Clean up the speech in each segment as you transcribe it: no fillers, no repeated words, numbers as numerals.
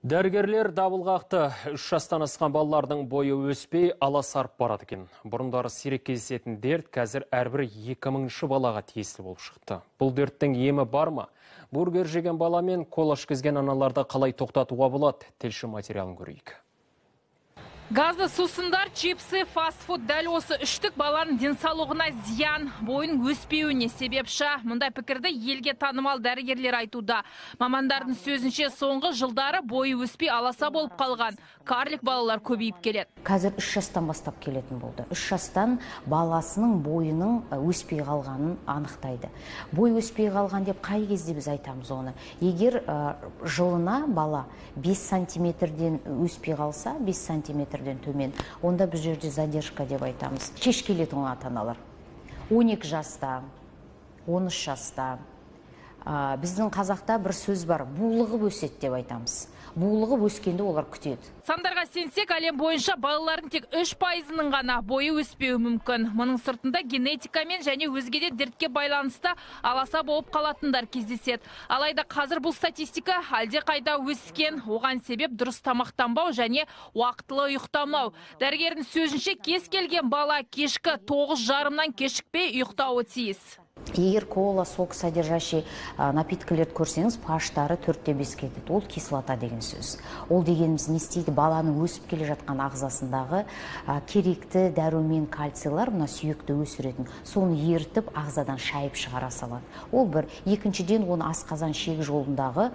Дәрігерлер дабыл қақты. 3 жастан асқан балалардың бойы өспей аласарып барады екен. Бұрындары сирек кездесетін дерт қазір әрбір 2000-шы балаға тиесілі болып шықты. Бұл дерттің емі бар ма? Бургер жеген бала мен кола ішкізген аналарды қалай тоқтатуға болады? Тілші материалын көрейік. Газды сусындар, чипсы, фастфуд — дәл осы үштік баланың денсаулығына зиян, бойының өспеуіне себепші. Мұндай пікірді елге танымал дәрігерлер айтуда. Мамандардың сөзінше, соңғы жылдары бойы өспей аласа болып қалған карлик балалар көбейіп келеді. Қазір 3 жастан бастап келетін болды. 3 жастан баласының бойының өспей қалғанын анықтайды. Бой өспей қалған деп қай кезде біз айтамыз оны? Егер жылына бала 5 сантиметрден өспей қалса, 5 сантиметрден төмен, онда бұл жерде задержка деп айтамыз. Кеш келетін ата-аналар 12 жаста, 13 жаста. Біздің қазақта бір сөз бар, булығып өседі деп айтамыз. Булығып өскенде олар күтеді. Сандарға сенсек, әлем бойынша балалардың тек 3%-ының ғана бойы өспеуі мүмкін. Мұның сыртында генетикамен және өзге де дертке байланысты аласа болып қалатындар кездеседі. Алайда қазір бұл статистика әлде қайда өскен. Оған себеп дұрыс тамақтанбау және уақытылы ұйықтамау. Дәрігердің сөзінше, кез келген бала кешкі 9:30-нан кешікпей ұйықтауы тиіс. Егер кола, сок содержащий напиткілерді көрсеңіз, pH-тары 4-5 кетеді. Ол кислота деген сөз. Ол дегеніміз не істейді? Баланың өсіп келе жатқан ағзасындағы керекті дәрумен, кальцийлар, мына сүйекті өсіретін, соны ерітіп ағзадан шайып шығара салады. Ол бір. Екіншіден, оны асқазан шегі жолындағы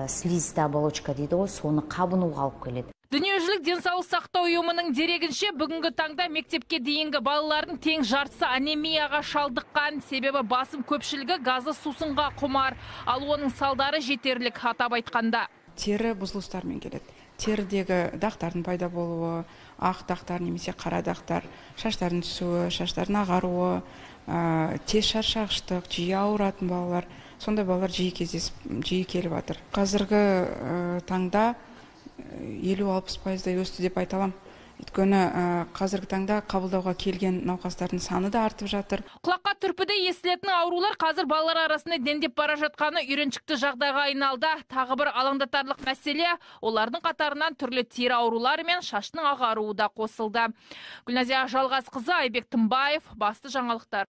слизистая оболочка дейді ғой, соны қабынуға алып келеді. Дүниежүзілік денсаулық сақтау ұйымының дерегінше, бүгінгі таңда мектепке дейінгі балалардың тең жартысы анемияға шалдыққан. Себебі басым көпшілігі газды сусынға құмар, ал оның салдары жетерлік, атап айтқанда. Тері бұзылыстармен келеді. Терідегі дақтардың пайда болуы, ақ дақтар немесе қара дақтар, шаштардың түсуі, шаштардың ағаруы, тез шаршағыштық, жиі ауыратын балалар, сондай балалар жиі кездесіп, жиі келіп жатыр. Қазіргі таңда 50-60%-дай өсті деп айта аламын. Өйткені қазіргі таңда қабылдауға келген науқастардың саны да артып жатыр. Құлаққа түрпідей естілетін аурулар қазір балалар арасында дендеп бара жатқаны үйреншікті жағдайға айналды. Тағы бір алаңдатарлық мәселе, олардың қатарынан түрлі тері аурулары мен шаштың ағаруы да қосылды. Гүлназия Жалғасқызы, Айбек Тымбаев, басты жаңалықтар.